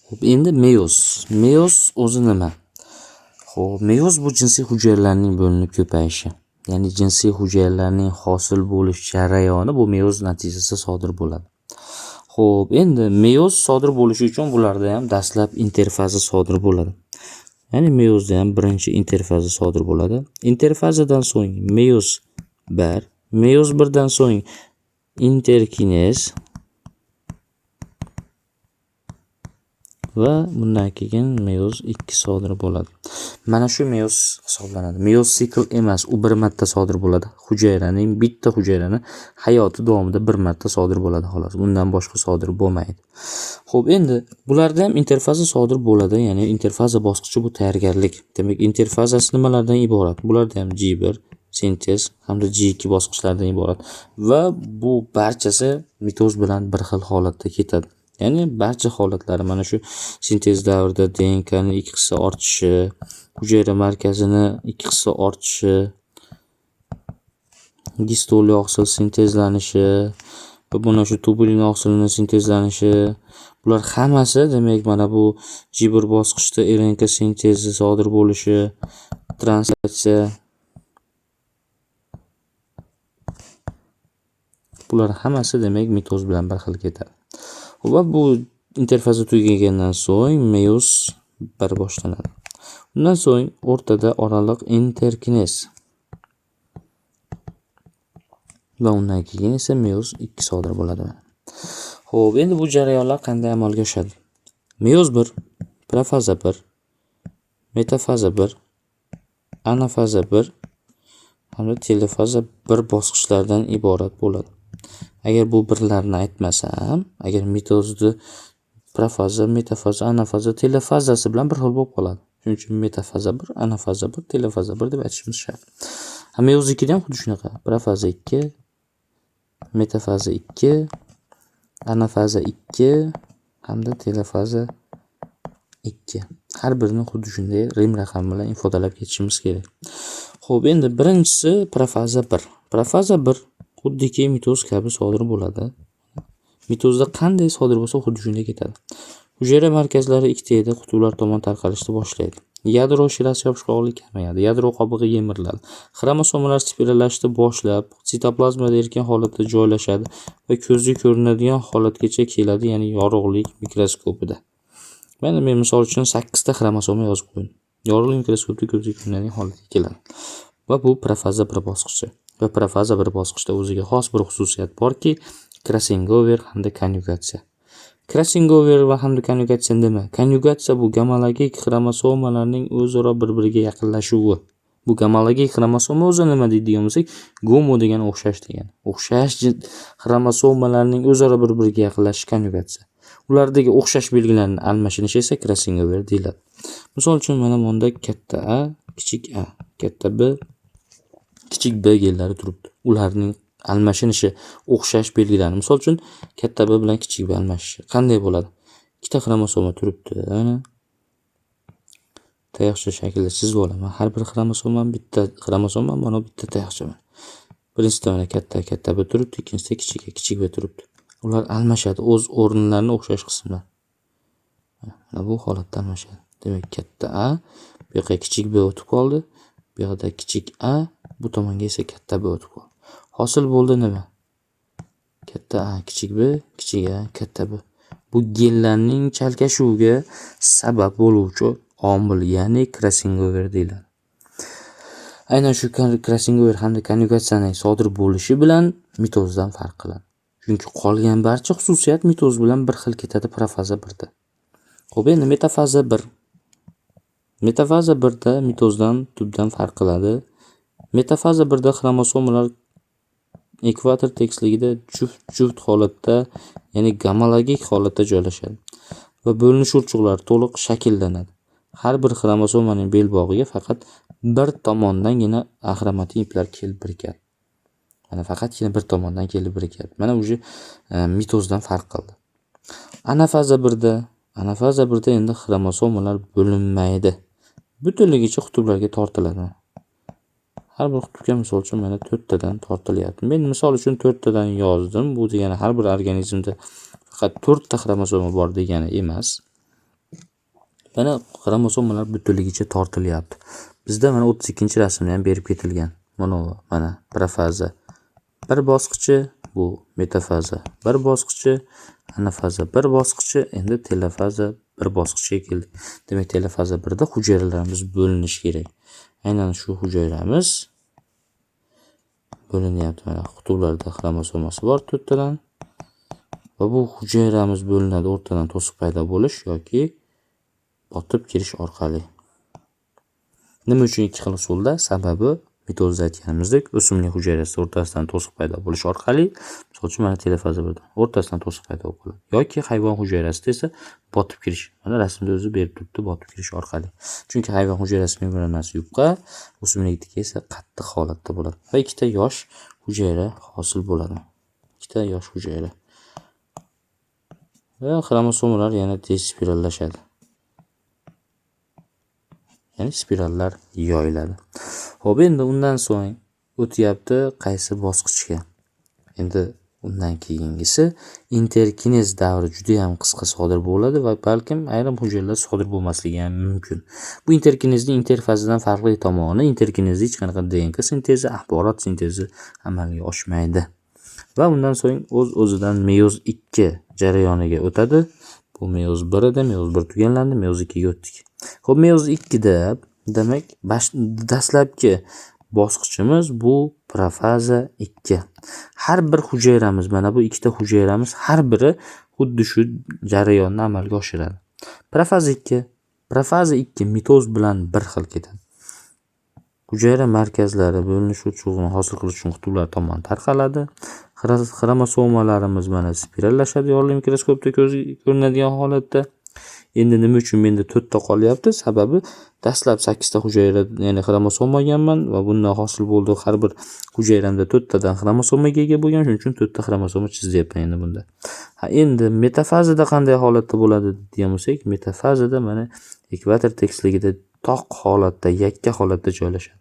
Xo'p, endi meyoz. Meyoz o'zi nima? Xo'p, meyoz bu jinsiy hujayralarning bo'linib ko'payishi. Ya'ni jinsiy hujayralarning hosil bo'lish jarayoni bu meyoz natijasida sodir bo'ladi. Xo'p, endi meyoz sodir bo'lishi uchun bularda ham dastlab interfaza sodir bo'ladi. Ya'ni meyozda ham birinchi interfaza sodir bo'ladi. Interfazadan so'ng meyoz 1, meyoz 1 dan so'ng interkinez va bundan keyin meyoz 2 sodir bo'ladi. Mana shu meyoz hisoblanadi. Meyoz sikl emas, u bir marta sodir bo'ladi. Hujayraning bitta hujayrani hayoti davomida bir marta sodir bo'ladi xolos. Bundan boshqa sodir bo'lmaydi. Xo'p, endi bularda ham interfaza sodir bo'ladi. Ya'ni interfaza bosqichi bu tayyorgarlik. Demak, interfazasi nimalardan iborat? Bularda ham G1 sintez hamda G2 bosqichlaridan iborat va bu barchasi mitoz bilan bir xil holatda ketadi. Ya'ni barcha holatlari mana shu sintez davrida DNKning 2 hissa ortishi, hujayra markazini 2 hissa ortishi, gistol oqsil sintezlanishi va mana shu tubulin oqsilini sintezlanishi, bular hammasi demak mana bu G1 bosqichda RNK sintezi sodir bo'lishi, translyatsiya, bular hammasi demak mitoz bilan bir xil ketadi. Va bu interfaza tugagandan so'ng meyoz 1 boshlanadi. Undan so'ng o'rtada oraliq interkinez va undan keyin esa meyoz 2 sodir bo'ladi. Xo'p, endi bu jarayonlar qanday amalga oshadi? Meyoz 1, profaza 1, metafaza 1, anafaza 1 hamda telefaza 1 bosqichlardan iborat bo'ladi. Agar bu birlarni aytmasam, agar mitozni profaza, metafaza, anafaza, telefazasi bilan bir xil bo'lib qoladi. Shuning uchun metafaza 1, anafaza 1, telefaza 1 deb aytishimiz shart. Meyoz 2 da ham xuddi shunaqa. Profaza 2, metafaza 2, anafaza 2 hamda telefaza 2. Har birini xuddi shunday rim raqami bilan ifodalab ketishimiz kerak. Xo'p, endi birinchisi profaza 1. Profaza 1 xuddiki mitoz kabi sodir bo'ladi. Mitozda qanday sodir bo'lsa xuddi shunday ketadi. Hujayra markazlari ikkita edi, qutblar tomon tarqalishni boshlaydi. Yadro shirasi yopishqoqligi kamayadi, yadro qobig'i yemiriladi. Xromosomalar spirallashishni boshlab, sitoplazmada erkin holatda joylashadi va ko'zga ko'rinadigan holatgacha keladi, ya'ni yorug'lik mikroskopida. Mana men misol uchun 8 ta xromosoma yozib qo'ydim. Yorug'lik mikroskopda ko'zga ko'rinadigan holatga keladi. Va bu profaza 1 bosqichi. Va profaza 1 bosqichda o'ziga xos bir xususiyat borki, crossingover hamda konyugatsiya. Crossingover va hamda konyugatsiya nima? Konyugatsiya bu gomologik xromosomalarning o'zaro bir-biriga yaqinlashuvi. Bu gomologik xromosoma o'zi nima deydigan bo'lsak, gomo degani o'xshash degani. O'xshash xromosomalarning o'zaro bir-biriga yaqinlashishi konyugatsiya. Ulardagi o'xshash belgilarning almashinishi esa crossingover deyiladi. Misol uchun mana bunda katta A, kichik A, katta B, kichik B genlari turibdi. Ularning almashinishi o'xshash belgilarni. Misol uchun katta B bilan kichik B almashishi qanday bo'ladi? Ikkita xromosoma turibdi. Mana tayoqcha shaklida chizib olaman. Har bir xromosoma bitta xromosoma, mana bitta tayoqcha. Birinchisida mana katta B turibdi, ikkinchisida kichik A, kichik B turibdi. Ular almashadi, o'z o'rinlarini o'xshash qismlar. Mana bu holatda almashadi. Demak, katta A, bu yoqqa kichik B o'tib qoldi. Bu yoqda kichik A, bu tomonga esa katta B o'tib qoldi. Hosil bo'ldi nima? Katta A, kichik B, kichik A, katta B. Bu genlarning chalkashuviga sabab bo'luvchi omil, ya'ni crossingover deyiladi. Aynan shu crossingover hamda konyugatsiyaning sodir bo'lishi bilan mitozdan farq qiladi. Chunki qolgan barcha xususiyat mitoz bilan bir xil ketadi profaza 1 da. Xo'p, endi metafaza 1. Metafaza 1 da mitozdan tubdan farq qiladi. Metafaza 1 da xromosomalar ekvator tekisligida juft-juft holatda, ya'ni gomologik holatda joylashadi va bo'linish urchuqlari to'liq shakllanadi. Har bir xromosomaning belbog'iga faqat bir tomondangina axromatin iplar kelib birikadi. Mana faqatgina bir tomondan kelib birikadi. Mana уже mitozdan farq qildi. Anafaza 1da, anafaza 1da endi xromosomalar bo'linmaydi. Butunligicha qutblarga tortiladi. Har bir qutbga misol uchun mana 4 tadan tortilyapti. Men misol uchun 4 tadan yozdim. Bu degani har bir organizmda faqat 4 ta xromosoma bor degani emas. Mana xromosomalar butunligicha tortilyapti. Bizda mana 32-rasmda ham berib ketilgan. Mana mana profaza bir bosqichi, bu metafaza bir bosqichi, anafaza bir bosqichi, endi telofaza bir bosqichga keldik. Demak, telofaza 1da hujayralarimiz bo'linishi kerak. Aynan shu hujayramiz bo'linyapti. Mana qutblarda xromosomasi bor to'rttadan. Va bu hujayramiz bo'linadi o'rtadan to'siq paydo bo'lish yoki botib kirish orqali. Nima uchun ikki xil usulda? Sababi mitozda aytganimizdek, o'simlik hujayrasi o'rtasidan to'siq paydo bo'lish orqali, misol uchun mana telofaza 1da o'rtasidan to'siq paydo bo'ladi yoki hayvon hujayrasida esa botib kirish. Mana rasmda o'zi berib turibdi, botib kirish orqali. Chunki hayvon hujayrasi membranasi yupqa, o'simlikniki esa qattiq holatda bo'ladi va ikkita yosh hujayra hosil bo'ladi. Ikkita yosh hujayra. Va xromosomalar yana tez spirallashadi. Ya'ni spirallar yoyiladi. Xo'p, endi undan so'ng o'tyapti qaysi bosqichga? Endi undan keyingisi interkinez davri juda ham qisqa sodir bo'ladi va balkim ayrim hujayralar sodir bo'lmasligi ham mumkin. Bu interkinezning interfazadan farqli tomoni, interkinezda hech qanaqa DNK sintezi, axborot sintezi amalga oshmaydi. Va undan so'ng o'z-o'zidan meyoz 2 jarayoniga o'tadi. Bu meyoz 1 edi, meyoz 1 tugallandi, meyoz 2 ga o'tdik. Xo'p, meyoz 2 da demak dastlabki bosqichimiz bu profaza 2. Har bir hujayramiz, mana bu ikkita hujayramiz har biri xuddi shu jarayonni amalga oshiradi. Profaza 2, profaza 2 mitoz bilan bir xil ketadi. Hujayra markazlari bo'linish urchug'ini hosil qilish uchun qutblar tomon tarqaladi. Xromosomalarimiz mana spirallashadi yorli mikroskopda ko'rinadigan holatda. Endi nima uchun menda 4 ta qolyapti? Sababi dastlab 8 ta hujayra, ya'ni xromosoma olganman va bundan hosil bo'ldi har bir hujayramda 4 tadan xromosomaga ega bo'lgan, shuning uchun 4 ta xromosoma chizyapman endi bunda. Ha, endi metafazada qanday holatda bo'ladi degan bo'lsak, metafazada mana ekvator tekisligida toq holatda, yakka holatda joylashadi.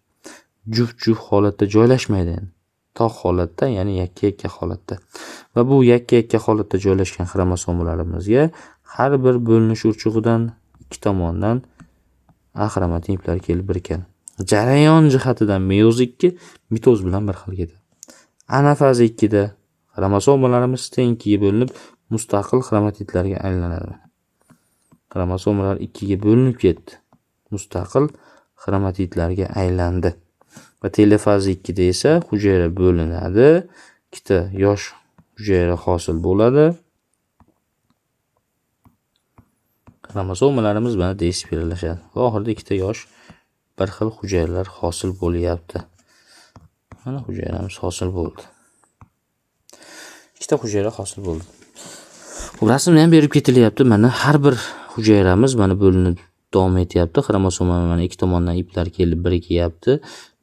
Juft-juft holatda joylashmaydi endi. Toq holatda, ya'ni yakka-yakka holatda. Va bu yakka-yakka holatda joylashgan xromosomalarimizga har bir bo'linish urchug'idan ikki tomondan A xromatin iplari kelib birikadi. Jarayon jihatidan meyoz 2 mitoz bilan bir xil ketadi. Anafaza 2 da xromosomalarimiz teng ikkiga bo'linib mustaqil xromatidlarga aylanadi. Xromosomalar 2 ga bo'linib ketdi. Mustaqil xromatidlarga aylandi. Va telofaza 2 da esa hujayra bo'linadi, ikkita yosh hujayra hosil bo'ladi. Xromosomalarimiz mana despirallashadi va oxirida ikkita yosh bir xil hujayralar hosil bo'lyapti. Mana hujayramiz hosil bo'ldi. Ikkita hujayra hosil bo'ldi. Bu rasmda ham berib ketilyapti. Mana har bir hujayramiz mana bo'linib davom etyapti. Xromosoma mana ikki tomondan iplar kelib birikyapti,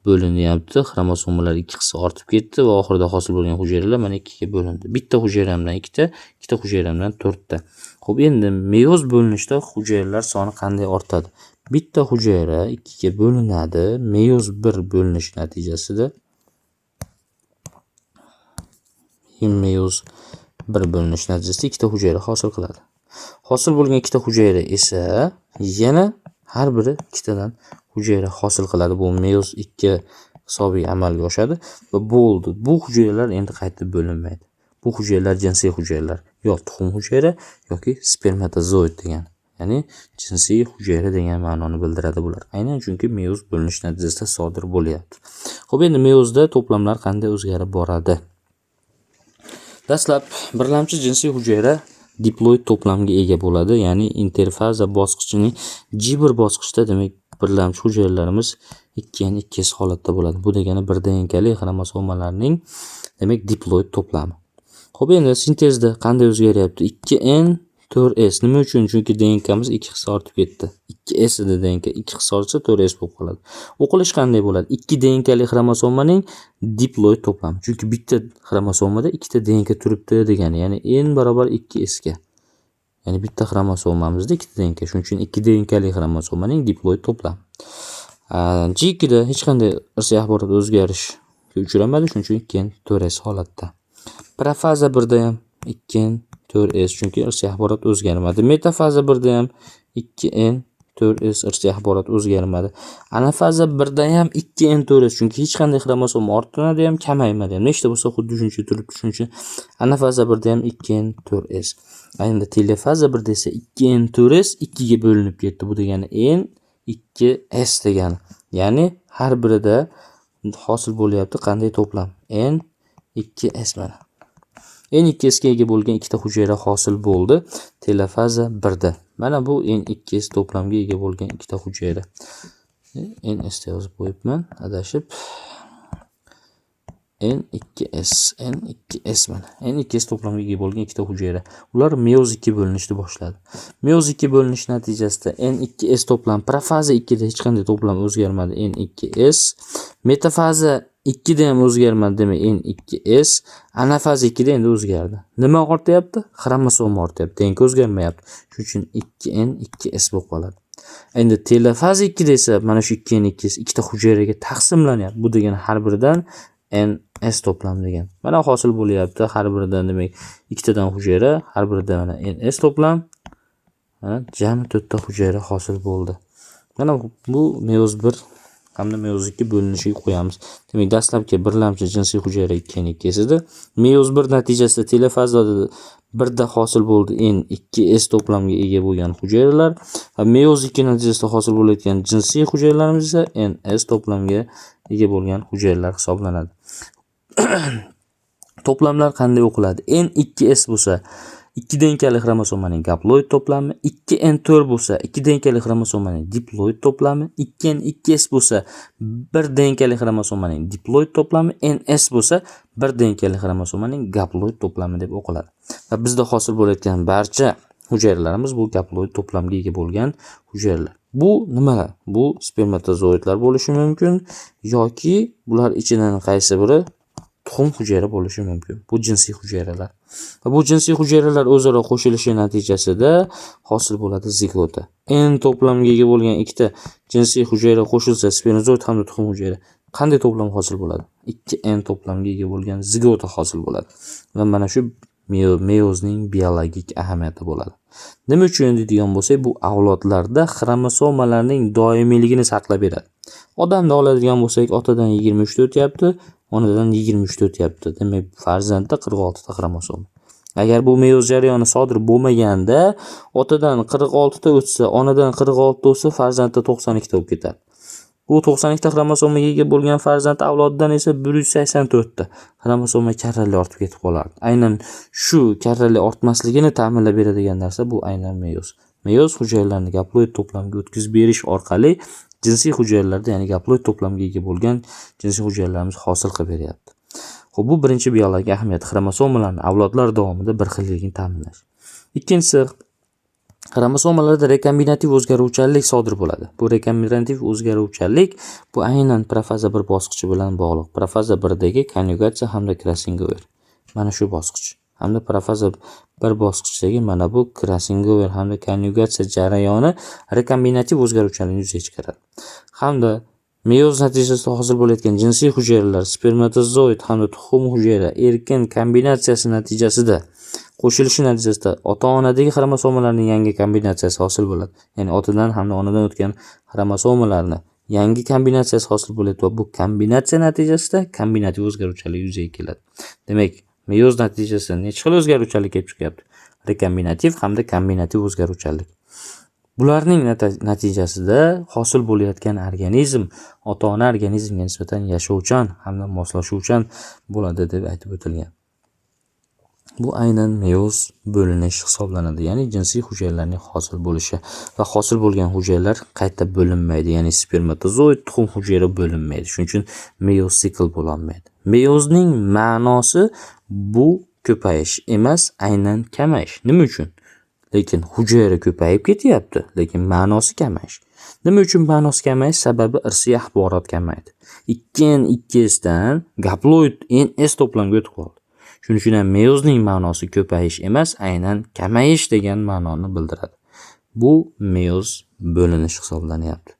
bo'linyapti. Xromosomalar ikki qismi ortib ketdi va oxirida hosil bo'lgan hujayralar mana ikkiga bo'lindi. Bitta hujayramdan ikkita, ikkita hujayramdan to'rtta. Xo'p, endi meyoz bo'linishda hujayralar soni qanday ortadi? Bitta hujayra ikkiga bo'linadi. Meyoz 1 bo'linish natijasida meyoz 1 bo'linish natijasida ikkita hujayra hosil qiladi. Hosil bo'lgan ikkita hujayra esa yana har biri ikkitadan hujayra hosil qiladi. Bu meyoz 2 hisobiga amalga oshadi va bo'ldi. Bu hujayralar endi qaytib bo'linmaydi. Bu hujayralar jinsiy hujayralar, yo tuxum hujayra yoki spermatozoid degan, ya'ni jinsiy hujayra degan ma'noni bildiradi bular. Aynan chunki meyoz bo'linish natijasida sodir bo'lyapti. Xo'p, endi meyozda to'plamlar qanday o'zgarib boradi? Dastlab birlamchi jinsiy hujayra diploid to'plamga ega bo'ladi, ya'ni interfaza bosqichining G1 bosqichida demak birlamchi hujayralarimiz 2N 2S holatda bo'ladi. Bu degani bir DNKli xromosomalarning demak diploid to'plami. Xo'p, endi sintezda qanday o'zgaryapti? 2N 4S. Nima uchun? Chunki DNKmiz 2 hissa ortib ketdi. 2S edi DNK, 2 hissa ortsa 4S bo'lib qoladi. O'qilish qanday bo'ladi? 2 DNKli xromosomaning diploid to'plami. Chunki bitta xromosomada ikkita DNK turibdi degani, ya'ni N barobar 2S ga. Ya'ni bitta xromosomamizda ikkita DNK. Shuning uchun 2 DNKli xromosomaning diploid to'plami. G2 da hech qanday irsiy axborot o'zgarishga uchramadi, shuning uchun 2N 4S holatda. Profaza 1 da ham 2N 4S, chunki irsiy axborot o'zgarmadi. Metafaza 1 da ham 2N 4s irsiy axborot o'zgarmadi. Anafaza 1da ham 2n 4s, chunki hech qanday xromosoma ortmadi ham, kamaymadi ham. Nechta bo'lsa xuddi shuncha turibdi, shuning uchun anafaza 1da ham 2n 4s. Endi telofaza 1da esa 2n 4s 2 ga bo'linib ketdi. Bu degani n 2s degani. Ya'ni har birida hosil bo'lyapti qanday to'plam? N 2s mana. N 2s ga ega bo'lgan ikkita hujayra hosil bo'ldi telofaza 1da. Mana bu N 2s to'plamga ega bo'lgan ikkita hujayra. NS da yozib qo'yibman, adashib. N 2s, N 2s mana. N 2s to'plamga ega bo'lgan ikkita hujayra. Ular meyoz 2 bo'linishni boshladi. Meyoz 2 bo'linish natijasida N 2s to'plam profaza 2 da hech qanday to'plam o'zgarmadi. N 2s. Metafaza 2 da ham o'zgarmadi, demak N 2s. Anafaza 2 da endi o'zgardi. Nima ortyapti? Xromosoma ortyapti. DNK o'zgarmayapti. Shuning uchun 2N 2s bo'lib qoladi. Endi telofaza 2 da esa mana shu 2N 2s ikkita hujayraga taqsimlanyapti. Bu degani har biridan N S to'plam degan. Mana hosil bo'lyapti har biridan, demak ikkitadan hujayra, har birida mana N S to'plam. Mana jami 4 ta hujayra hosil bo'ldi. Mana bu meyoz 1 hamda meyoz 2 bo'linishiga qo'yamiz. Demak, dastlabki birlamchi jinsiy hujayra 2 N 2 S edi. Meyoz 1 natijasida telofazada 1da hosil bo'ldi N 2 S to'plamga ega bo'lgan hujayralar va meyoz 2 natijasida hosil bo'layotgan jinsiy hujayralarimiz esa N S to'plamga ega bo'lgan hujayralar hisoblanadi. To'plamlar qanday o'qiladi? N 2 S bo'lsa 2 DNKli xromosomaning gaploid to'plami, 2 N 4 bo'lsa 2 DNKli xromosomaning diploid to'plami, 2 N 2 S bo'lsa 1 DNKli xromosomaning diploid to'plami, N S bo'lsa 1 DNKli xromosomaning gaploid to'plami deb o'qiladi. Va bizda hosil bo'layotgan barcha hujayralarimiz bu gaploid to'plamga ega bo'lgan hujayralar. Bu nimalar? Bu spermatozoidlar bo'lishi mumkin yoki bular ichidan qaysi biri tuxum hujayra bo'lishi mumkin. Bu jinsiy hujayralar. Va bu jinsiy hujayralar o'zaro qo'shilishi natijasida hosil bo'ladi zigota. N to'plamga ega bo'lgan ikkita jinsiy hujayra qo'shilsa, spermatozoid hamda tuxum hujayra qanday to'plam hosil bo'ladi? 2 N to'plamga ega bo'lgan zigota hosil bo'ladi. Va mana shu meyozning biologik ahamiyati bo'ladi. Nima uchun deydigan bo'lsak, bu avlodlarda xromosomalarning doimiyligini saqlab beradi. Odamni oladigan bo'lsak, otadan 23 ta o'tyapti, onadan 23 ta o'tyapti. Demak, farzandda 46 ta xromosoma. Agar bu meyoz jarayoni sodir bo'lmaganda, otadan 46 ta o'tsa, onadan 46 ta o'tsa, farzandda 92 ta bo'lib ketadi. Bu 92 ta xromosomaga ega bo'lgan farzand avlodidan esa 184 ta xromosoma karrali ortib ketib qolardi. Aynan shu karrali ortmasligini ta'minlab beradigan narsa bu aynan meyoz. Meyoz hujayralarni gaploid to'plamga o'tkazib berish orqali jinsiy hujayralarda, ya'ni gaploid to'plamga ega bo'lgan jinsiy hujayralarimiz hosil qilib beryapti. Xo'p, bu birinchi biologik ahamiyat, xromosomalarni avlodlar davomida bir xilligini ta'minlash. Ikkinchisi, xromosomalarda rekombinativ o'zgaruvchanlik sodir bo'ladi. Bu rekombinativ o'zgaruvchanlik bu aynan profaza 1 bosqichi bilan bog'liq. Profaza 1dagi konyugatsiya hamda krossingover. Mana shu bosqich hamda profaza 1 bosqichdagi mana bu krossingover hamda konyugatsiya jarayoni rekombinativ o'zgaruvchanlikni yuzaga chiqaradi. Hamda meyoz natijasida hosil bo'layotgan jinsiy hujayralar spermatozoid hamda tuxum hujayra erkin kombinatsiyasi natijasida qo'shilishi natijasida ota-onadagi xromosomalarning yangi kombinatsiyasi hosil bo'ladi. Ya'ni otadan hamda onadan o'tgan xromosomalarni yangi kombinatsiyasi hosil bo'ladi va bu kombinatsiya natijasida kombinativ o'zgaruvchanlik yuzaga keladi. Demak, meyoz natijasida necha xil o'zgaruvchanlik kelib chiqyapti? Rekombinativ hamda kombinativ o'zgaruvchanlik. Bularning natijasida hosil bo'layotgan organizm ota-ona organizmga nisbatan yashovchan hamda moslashuvchan bo'ladi deb aytib o'tilgan. Bu aynan meyoz bo'linish hisoblanadi, ya'ni jinsiy hujayralarning hosil bo'lishi va hosil bo'lgan hujayralar qayta bo'linmaydi, ya'ni spermatozoid tuxum hujayra bo'linmaydi. Shuning uchun meyoz sikl bo'la olmaydi. Meyozning ma'nosi bu ko'payish emas, aynan kamayish. Nima uchun? Lekin hujayra ko'payib ketyapti, lekin ma'nosi kamayish. Nima uchun ma'nosi kamayish? Sababi irsiy axborot kamaydi. 2 N 2 S dan gaploid N S to'plamga o'tib qoldi. Shuning uchun ham meyozning ma'nosi ko'payish emas, aynan kamayish degan ma'noni bildiradi. Bu meyoz bo'linish hisoblanyapti.